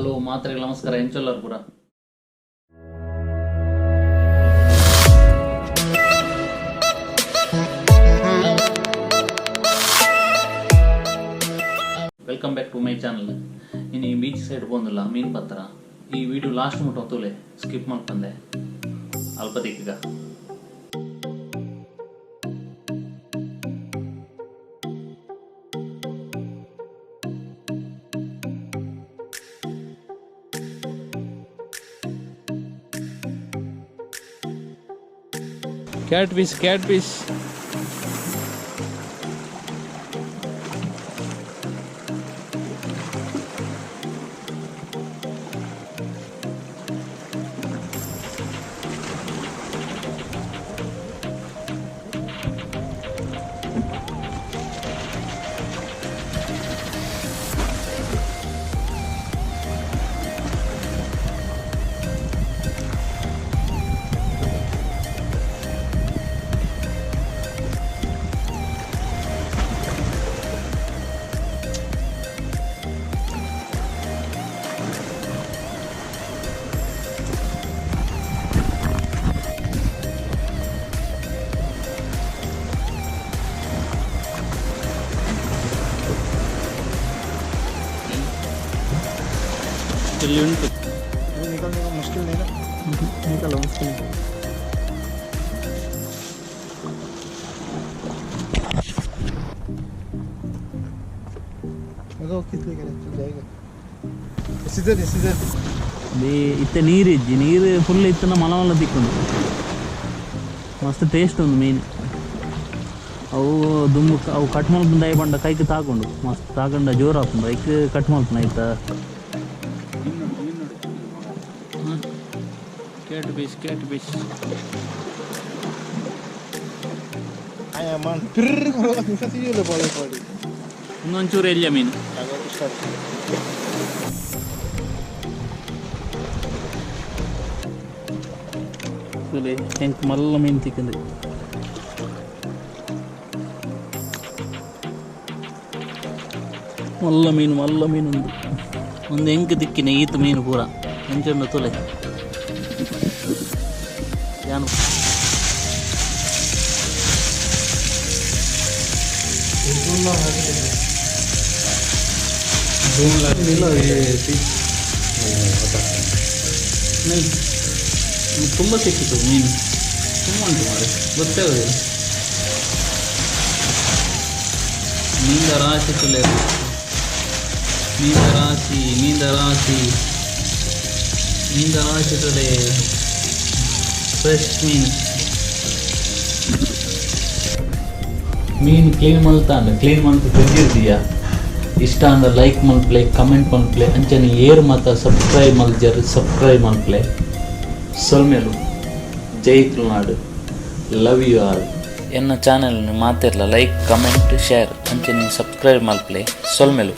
Hello, ಮಾತ್ರೆಗೆ ನಮಸ್ಕಾರ. ಎಂಚೊಲ್ಲರ್ ಪೂರ? Welcome back to my channel. ಇನ್ನು ಈ ಬೀಚ್ ಸೈಡ್ ಬಂದಿಲ್ಲ ಮೀನ್ ಪತ್ರ. ಈ ವಿಡಿಯೋ ಲಾಸ್ಟ್ ಮುಟ್ಟ ತೂಲೆ, ಸ್ಕಿಪ್ ಮಲ್ಪಂದೆ. ಅಲ್ಪ ದಿಕ್ಕಗ ಕ್ಯಾಟ್ ಫಿಶ್, ಕ್ಯಾಟ್ ಫಿಶ್. ಇಲ್ಲಿ ಉಂಟು. अभी निकलने का मुश्किल नहीं ना? निकलो, मुश्किल नहीं। देखो, किस लिए करे, चल जाएगा। सीजर है, सीजर। ಇತ್ತೆ ನೀರು ಇಜ್ಜಿ, ನೀರು ಫುಲ್ ಇತ್ತಿನ ಮಲ ಮಲ್ಲ ತಿಕ್ಕುಂಡು. ಮಸ್ತ್ ಟೇಸ್ಟ್ ಉಂಡು ಮೀನು. ಅವು ದುಂಬು ಅವು ಕಟ್ ಮಲ್ಪುನ ದಯ ಪಂಡ ಕೈಕ್ ತಾಕೊಂಡು ಮಸ್ತ್ ತಾಕೊಂಡ ಜೋರು ಆಪುಂಡು. ಐಕ್ ಕಟ್ ಮಲ್ಪುನ ಐತ. Cat fish, cat fish. आया मान फिर करो निशा सीजर ले पड़े पड़ी। ಒಂದೊಂಚೂರು ಎಲ್ಯ ಮೀನು. ಸ್ಟಾರ್ಟ್. ಎಂಕ್ ಮಲ್ಲ ಮೀನು ತಿಕ್ಕಂದು. ಮಲ್ಲ ಮೀನು, ಮಲ್ಲ ಮೀನು. ಉಂದು ಒಂದು ಎಂಕ್ ತಿಕ್ಕಿನ ಈತ್ ಮೀನು ಪೂರ ಎಂಚುಂಡು ತುಲೆ ಯಾನು. नहीं, ತುಂಬ ಸಿಕ್ಕಿತು ಮೀನು, ತುಂಬ ಉಂಟು ಮಾರೆ. ಗೊತ್ತೇ ಆಗೋದಿಲ್ಲ. ಮೀನ್ದ ರಾಶಿ ತುಲೆ, ಮೀನ್ದ ರಾಶಿ, ಮೀನ್ದ ರಾಶಿ, ಮೀನ್ದ ರಾಶಿ ತುಲೆ. ಫ್ರೆಶ್ ಮೀನು. ಮೀನು ಕ್ಲೀನ್ ಮಲ್ತಾಂಡ, ಕ್ಲೀನ್ ಮಲ್ತು ಫ್ರಿಜ್. ಇಷ್ಟ ಅಂದ್ರೆ ಲೈಕ್ ಮಲ್ಪ್ಲೆ, ಕಮೆಂಟ್ ಮಲ್ಪ್ಲೆ. ಅಂಚನೆ ಏರ್ ಮಾತ ಸಬ್ಸ್ಕ್ರೈಬ್ ಮಲ್ಜರ್, ಸಬ್ಸ್ಕ್ರೈಬ್ ಮಲ್ಪ್ಲೆ. ಸೊಲ್ಮೆಲು. ಜೈ ತುಳುನಾಡು. Love you all. ಎನ್ನ ಚಾನೆಲ್ ಮಾತಿರ್ಲ ಲೈಕ್, ಕಮೆಂಟ್, ಶೇರ್, ಅಂಚನೆ ಸಬ್ಸ್ಕ್ರೈಬ್ ಮಲ್ಪ್ಲೆ. ಸೊಲ್ಮೆಲು.